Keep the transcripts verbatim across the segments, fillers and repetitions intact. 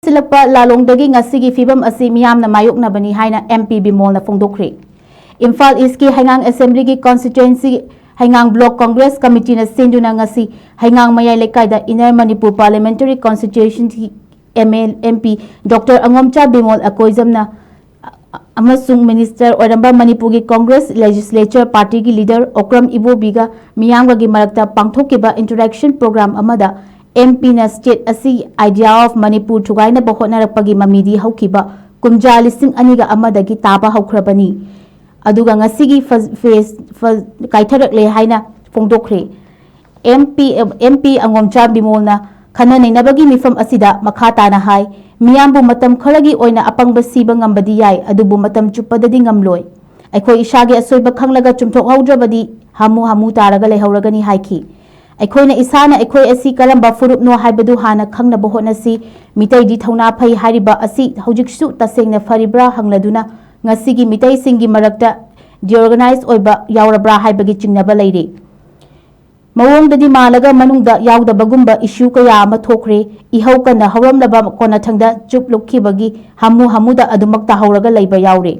ꯁꯤꯜꯂꯛꯄ ꯂꯥꯂꯣꯡꯗꯒꯤ ꯉꯁꯤꯒꯤ ꯐꯤꯕꯝ ꯑꯁꯤ ꯃꯤꯌꯥꯝꯅ ꯃꯥꯌꯣꯛꯅꯕꯅꯤ ꯍꯥꯏꯅ ꯑꯦꯝ ꯄꯤ ꯕꯤꯃꯣꯜꯅ ꯐꯣꯡꯗꯣꯛꯈ꯭ꯔꯦ꯫ ꯏꯝꯐꯥꯜ ꯏꯁꯀꯤ ꯍꯩꯉꯥꯡ ꯑꯦꯁꯦꯝꯕ꯭ꯂꯤꯒꯤ ꯀꯣꯟꯁꯇꯤꯇ꯭ꯋꯦꯟꯁꯤ ꯍꯩꯉꯥꯡ ꯕ꯭ꯂꯣꯛ ꯀꯣꯡꯒ꯭ꯔꯦꯁ ꯀꯃꯤꯇꯤꯅ ꯁꯤꯟꯗꯨꯅ ꯉꯁꯤ ꯍꯩꯉꯥꯡ ꯃꯌꯥꯏ ꯂꯩꯀꯥꯏꯗ ꯏꯟꯅꯔ ꯃꯅꯤꯄꯨꯔ ꯄꯥꯔꯂꯤꯌꯥꯃꯦꯟꯇꯔꯤ ꯀꯣꯟꯁꯇꯤꯇ꯭ꯌꯨꯁꯟꯒꯤ M L M P doctor Angomcha Bimol ꯑꯀꯣꯏꯖꯝꯅ ꯑꯃꯁꯨꯡ ꯃꯤꯅꯤꯁꯇꯔ ꯑꯣꯏꯔꯝꯕ ꯃꯅꯤꯄꯨꯔꯒꯤ ꯀꯣꯡꯒ꯭ꯔꯦꯁ ꯂꯦꯖꯤꯁꯂꯦꯆꯔ ꯄꯥꯔꯇꯤꯒꯤ ꯂꯤꯗꯔ ꯑꯣꯀ꯭ꯔꯝ ꯏꯕꯣꯕꯤꯒ ꯃꯤꯌꯥꯝꯒꯒꯤ ꯃꯔꯛꯇ ꯄꯥꯡꯊꯣꯛꯈꯤꯕ ꯏꯟꯇꯔꯦꯛꯁꯟ ꯄ꯭ꯔꯣꯒ꯭ꯔꯥꯝ ꯑꯃꯗ ꯑꯦꯝ ꯄꯤꯅ ꯁ꯭ꯇꯦꯠ ꯑꯁꯤ ꯑꯥꯏꯗꯤꯌꯥ ꯑꯣꯐ ꯃꯅꯤꯄꯨꯔ ꯊꯨꯒꯥꯏꯅꯕ ꯍꯣꯠꯅꯔꯛꯄꯒꯤ ꯃꯃꯤꯗꯤ ꯍꯧꯈꯤꯕ ꯀꯨꯝꯖꯥ ꯂꯤꯁꯤꯡ ꯑꯅꯤꯒ ꯑꯃꯗꯒꯤ ꯇꯥꯕ ꯍꯧꯈ꯭ꯔꯕꯅꯤ꯫ ꯑꯗꯨꯒ ꯉꯁꯤꯒꯤ ꯐ-, ꯐꯦꯁ ꯐ-, ꯀꯥꯏꯊꯔꯛꯂꯦ ꯍꯥꯏꯅ ꯐꯣꯡꯗꯣꯛꯈ꯭ꯔꯦ꯫ ꯑꯦꯝ ꯄꯤ, ꯑꯦꯝ ꯄꯤ ꯑꯉꯣꯝꯆꯥ ꯕꯤꯃꯣꯜꯅ ꯈꯟꯅ ꯅꯩꯅꯕꯒꯤ ꯃꯤꯐꯝ ꯑꯁꯤꯗ ꯃꯈꯥ ꯇꯥꯅ ꯍꯥꯏ, ꯃꯤꯌꯥꯝꯕꯨ ꯃꯇꯝ ꯈꯔꯒꯤ ꯑꯣꯏꯅ ꯑꯄꯪꯕ ꯁꯤꯕ ꯉꯝꯕꯗꯤ ꯌꯥꯏ, ꯑꯗꯨꯕꯨ ꯃꯇꯝ ꯆꯨꯞꯄꯗꯗꯤ ꯉꯝꯂꯣꯏ꯫ ꯑꯩꯈꯣꯏ ꯏꯁꯥꯒꯤ ꯑꯁꯣꯏꯕ ꯈꯪꯂꯒ ꯆꯨꯝꯊꯣꯛꯍꯧꯗ꯭ꯔꯕꯗꯤ ꯍꯥꯃꯨ ꯍꯥꯃꯨ ꯇꯥꯔꯒ ꯂꯩꯍꯧꯔꯒꯅꯤ ꯍꯥꯏꯈꯤ꯫ ꯑꯩꯈꯣꯏꯅ ꯏꯁꯥꯅ ꯑꯩꯈꯣꯏ ꯑꯁꯤ ꯀꯔꯝꯕ ꯐꯨꯔꯨꯞꯅꯣ ꯍꯥꯏꯕꯗꯨ ꯍꯥꯟꯅ ꯈꯪꯅꯕ ꯍꯣꯠꯅꯁꯤ꯫ ꯃꯤꯇꯩꯗꯤ ꯊꯧꯅꯥ ꯐꯩ ꯍꯥꯏꯔꯤꯕ ꯑꯁꯤ ꯍꯧꯖꯤꯛꯁꯨ ꯇꯁꯦꯡꯅ ꯐꯔꯤꯕ꯭ꯔꯥ ꯍꯪꯂꯗꯨꯅ ꯉꯁꯤꯒꯤ ꯃꯤꯇꯩꯁꯤꯡꯒꯤ ꯃꯔꯛꯇ ꯗꯤꯑꯣꯔꯒꯅꯥꯏꯖ ꯑꯣꯏꯕ ꯌꯥꯎꯔꯕ꯭ꯔꯥ ꯍꯥꯏꯕꯒꯤ ꯆꯤꯡꯅꯕ ꯂꯩꯔꯤ꯫ ꯃꯑꯣꯡꯗꯗꯤ ꯃꯥꯜꯂꯒ ꯃꯅꯨꯡꯗ ꯌꯥꯎꯗꯕꯒꯨꯝꯕ ꯏꯁꯨ ꯀꯌꯥ ꯑꯃ ꯊꯣꯛꯈ꯭ꯔꯦ꯫ ꯏꯍꯧ ꯀꯟꯅ ꯍꯧꯔꯝꯂꯕ ꯀꯣꯟꯅꯊꯪꯗ ꯆꯨꯞ ꯂꯨꯞꯈꯤꯕꯒꯤ ꯍꯥꯃꯨ ꯍꯥꯃꯨꯗ ꯑꯗꯨꯃꯛ ꯇꯥꯍꯧꯔꯒ ꯂꯩꯕ ꯌꯥꯎꯔꯦ꯫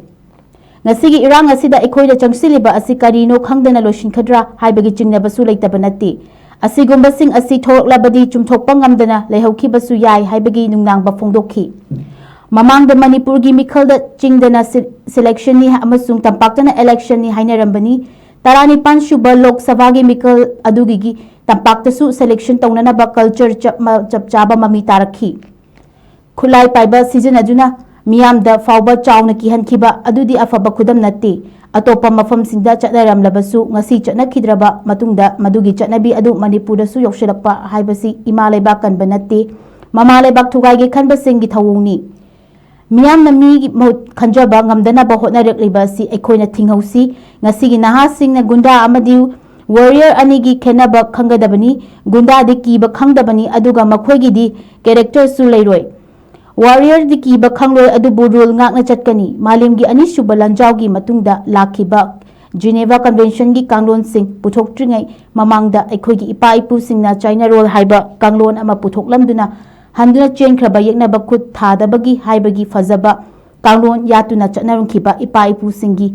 ꯉꯁꯤꯒꯤ ꯏꯔꯥꯡ ꯑꯁꯤꯗ ꯑꯩꯈꯣꯏꯅ ꯆꯪꯁꯤꯜꯂꯤꯕ ꯑꯁꯤ ꯀꯔꯤꯅꯣ ꯈꯪꯗꯅ ꯂꯣꯏꯁꯤꯟꯒꯗ꯭ꯔꯥ ꯍꯥꯏꯕꯒꯤ ꯆꯤꯡꯅꯕꯁꯨ ꯂꯩꯇꯕ ꯅꯠꯇꯦ꯫ ꯑꯁꯤꯒꯨꯝꯕꯁꯤꯡ ꯑꯁꯤ ꯊꯣꯛꯂꯛꯂꯕꯗꯤ ꯆꯨꯝꯊꯣꯛꯄ ꯉꯝꯗꯅ ꯂꯩꯍꯧꯈꯤꯕꯁꯨ ꯌꯥꯏ ꯍꯥꯏꯕꯒꯤ ꯅꯨꯡꯅꯥꯡꯕ ꯐꯣꯡꯗꯣꯛꯈꯤ꯫ ꯃꯃꯥꯡꯗ ꯃꯅꯤꯄꯨꯔꯒꯤ ꯃꯤꯈꯜꯗ ꯆꯤꯡꯗꯅ ꯁꯤ-, ꯁꯦꯂꯦꯛꯁꯟꯅꯤ ꯑꯃꯁꯨꯡ ꯇꯝꯄꯥꯛꯇꯅ ꯏꯂꯦꯛꯁꯟꯅꯤ ꯍꯥꯏꯅꯔꯝꯕꯅꯤ꯫ ꯇꯔꯥꯅꯤꯄꯥꯟ ꯁꯨꯕ ꯂꯣꯛ ꯁꯚꯥꯒꯤ ꯃꯤꯈꯜ ꯑꯗꯨꯒꯤ ꯇꯝꯄꯥꯛꯇꯁꯨ ꯁꯦꯂꯦꯛꯁꯟ ꯇꯧꯅꯅꯕ ꯀꯜꯆꯔ ꯆꯞ ꯃ-, ꯆꯞ ꯆꯥꯕ ꯃꯃꯤ ꯇꯥꯔꯛꯈꯤ꯫ ꯈꯨꯠꯂꯥꯏ ꯄꯥꯏꯕ ꯁꯤꯖꯤꯟꯅꯗꯨꯅ ꯃꯤꯌꯥꯝꯗ ꯐꯥꯎꯕ ꯆꯥꯎꯅ ꯀꯤꯍꯟꯈꯤꯕ ꯑꯗꯨꯗꯤ ꯑꯐꯕ ꯈꯨꯗꯝ ꯅꯠꯇꯦ꯫ ꯑꯇꯣꯞꯄ ꯃꯐꯝꯁꯤꯡꯗ ꯆꯠꯅꯔꯝꯂꯕꯁꯨ ꯉꯁꯤ ꯆꯠꯅꯈꯤꯗ꯭ꯔꯕ ꯃꯇꯨꯡꯗ ꯃꯗꯨꯒꯤ ꯆꯠꯅꯕꯤ ꯑꯗꯨ ꯃꯅꯤꯄꯨꯔꯗꯁꯨ ꯌꯧꯁꯤꯜꯂꯛꯄ ꯍꯥꯏꯕꯁꯤ ꯏꯃꯥ ꯂꯩꯕꯥꯛ ꯀꯟꯕ ꯅꯠꯇꯦ꯫ ꯃꯃꯥ ꯂꯩꯕꯥꯛ ꯊꯨꯒꯥꯏꯒꯦ ꯈꯟꯕꯁꯤꯡꯒꯤ ꯊꯧꯑꯣꯡꯅꯤ꯫ ꯃꯤꯌꯥꯝꯅ ꯃꯤꯒꯤ ꯃꯍꯨꯠ ꯈꯟꯖꯕ ꯉꯝꯗꯅꯕ ꯍꯣꯠꯅꯔꯛꯂꯤꯕ ꯑꯁꯤ ꯑꯩꯈꯣꯏꯅ ꯊꯤꯡꯍꯧꯁꯤ꯫ ꯉꯁꯤꯒꯤ ꯅꯍꯥꯁꯤꯡꯅ ꯒꯨꯟꯗꯥ ꯑꯃꯗꯤ ꯋꯥꯔꯤꯌꯔ ꯑꯅꯤꯒꯤ ꯈꯦꯠꯅꯕ ꯈꯪꯒꯗꯕꯅꯤ꯫ ꯒꯨꯟꯗꯥꯗꯤ ꯀꯤꯕ ꯈꯪꯗꯕꯅꯤ, ꯑꯗꯨꯒ ꯃꯈꯣꯏꯒꯤꯗꯤ ꯀꯦꯔꯦꯛꯇꯔꯁꯨ ꯂꯩꯔꯣꯏ꯫ ꯋꯥꯔꯤꯌꯔꯗꯤ ꯀꯤꯕ ꯈꯪꯂꯣꯏ, ꯑꯗꯨꯕꯨ ꯔꯨꯜ ꯉꯥꯛꯅ ꯆꯠꯀꯅꯤ꯫ ꯃꯥꯂꯦꯝꯒꯤ ꯑꯅꯤꯁꯨꯕ ꯂꯥꯟꯖꯥꯎꯒꯤ ꯃꯇꯨꯡꯗ ꯂꯥꯛꯈꯤꯕ ꯖꯤꯅꯦꯚꯥ ꯀꯟꯚꯦꯟꯁꯟꯒꯤ ꯀꯥꯡꯂꯣꯟꯁꯤꯡ ꯄꯨꯊꯣꯛꯇ꯭ꯔꯤꯉꯩ ꯃꯃꯥꯡꯗ ꯑꯩꯈꯣꯏꯒꯤ ꯏꯄꯥ ꯏꯄꯨꯁꯤꯡꯅ ꯆꯥꯏꯅꯥ ꯔꯣꯜ ꯍꯥꯏꯕ ꯀꯥꯡꯂꯣꯟ ꯑꯃ ꯄꯨꯊꯣꯛꯂꯝꯗꯨꯅ ꯍꯟꯗꯨꯅ ꯆꯦꯟꯈ꯭ꯔꯕ ꯌꯦꯛꯅꯕ ꯈꯨꯠ ꯊꯥꯗꯕꯒꯤ ꯍꯥꯏꯕꯒꯤ ꯐꯖꯕ ꯀꯥꯡꯂꯣꯟ ꯌꯥꯠꯇꯨꯅ ꯆꯠꯅꯔꯝꯈꯤꯕ ꯏꯄꯥ ꯏꯄꯨꯁꯤꯡꯒꯤ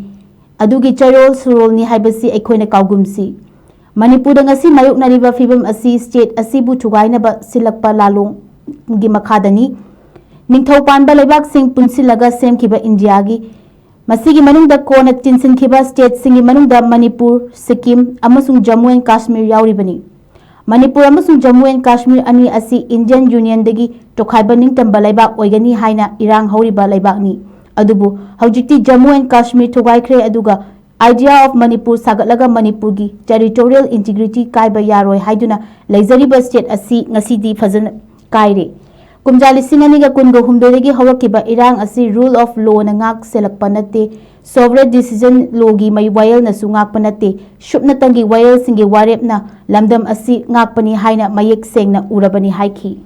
ꯑꯗꯨꯒꯤ ꯆꯩꯔꯣꯜ ꯁꯨꯔꯣꯜꯅꯤ ꯍꯥꯏꯕꯁꯤ ꯑꯩꯈꯣꯏꯅ ꯀꯥꯎꯒꯨꯝꯁꯤ꯫ ꯃꯅꯤꯄꯨꯔꯗ ꯉꯁꯤ ꯃꯥꯌꯣꯛꯅꯔꯤꯕ ꯐꯤꯕꯝ ꯑꯁꯤ state ꯑꯁꯤꯕꯨ ꯊꯨꯒꯥꯏꯅꯕ ꯁꯤꯜꯂꯛꯄ ꯂꯥꯂꯣꯡꯒꯤ ꯃꯈꯥꯗꯅꯤ꯫ ꯅꯤꯡꯊꯧ ꯄꯥꯟꯕ ꯂꯩꯕꯥꯛꯁꯤꯡ ꯄꯨꯟꯁꯤꯜꯂꯒ ꯁꯦꯝꯈꯤꯕ ꯏꯟꯗꯤꯌꯥꯒꯤ, ꯃꯁꯤꯒꯤ ꯃꯅꯨꯡꯗ ꯀꯣꯟꯅ ꯆꯤꯟꯁꯤꯟꯈꯤꯕ stateꯁꯤꯡꯒꯤ ꯃꯅꯨꯡꯗ ꯃꯅꯤꯄꯨꯔ, ꯁꯤꯛꯀꯤꯝ ꯑꯃꯁꯨꯡ ꯖꯝꯃꯨ ꯑꯦꯟ ꯀꯥꯁꯃꯤꯔ ꯌꯥꯎꯔꯤꯕꯅꯤ꯫ ꯃꯅꯤꯄꯨꯔ ꯑꯃꯁꯨꯡ ꯖꯝꯃꯨ ꯑꯦꯟ ꯀꯥꯁꯃꯤꯔ ꯑꯅꯤ ꯑꯁꯤ Indian Unionꯗꯒꯤ ꯇꯣꯈꯥꯏꯕ ꯅꯤꯡꯇꯝꯕ ꯂꯩꯕꯥꯛ ꯑꯣꯏꯒꯅꯤ ꯍꯥꯏꯅ ꯏꯔꯥꯡ ꯍꯧꯔꯤꯕ ꯂꯩꯕꯥꯛꯅꯤ꯫ ꯑꯗꯨꯕꯨ ꯍꯧꯖꯤꯛꯇꯤ ꯖꯝꯃꯨ ꯑꯦꯟ ꯀꯥꯁꯃꯤꯔ ꯊꯨꯒꯥꯏꯈ꯭ꯔꯦ, ꯑꯗꯨꯒ Idea of ꯃꯅꯤꯄꯨꯔ ꯁꯥꯒꯠꯂꯒ ꯃꯅꯤꯄꯨꯔꯒꯤ territorial integrity ꯀꯥꯏꯕ ꯌꯥꯔꯣꯏ ꯍꯥꯏꯗꯨꯅ ꯂꯩꯖꯔꯤꯕ state ꯑꯁꯤ ꯉꯁꯤꯗꯤ ꯐꯖꯅ ꯀꯥꯏꯔꯦ꯫ ꯀꯨꯝꯖꯥ ꯂꯤꯁꯤꯡ ꯑꯅꯤꯒ ꯀꯨꯟꯒ ꯍꯨꯝꯗꯣꯏꯗꯒꯤ ꯍꯧꯔꯛꯈꯤꯕ ꯏꯔꯥꯡ ꯑꯁꯤ rule of lawꯅ ꯉꯥꯛ ꯁꯦꯜꯂꯛꯄ ꯅꯠꯇꯦ, sovereign decision lawꯒꯤ ꯃꯩ ꯋꯥꯌꯦꯜꯅꯁꯨ ꯉꯥꯛꯄ ꯅꯠꯇꯦ, ꯁꯨꯞꯅꯇꯪꯒꯤ ꯋꯥꯌꯦꯜꯁꯤꯡꯒꯤ ꯋꯥꯔꯦꯞꯅ ꯂꯝꯗꯝ ꯑꯁꯤ ꯉꯥꯛꯄꯅꯤ ꯍꯥꯏꯅ ꯃꯌꯦꯛ ꯁꯦꯡꯅ ꯎꯔꯕꯅꯤ ꯍꯥꯏꯈꯤ꯫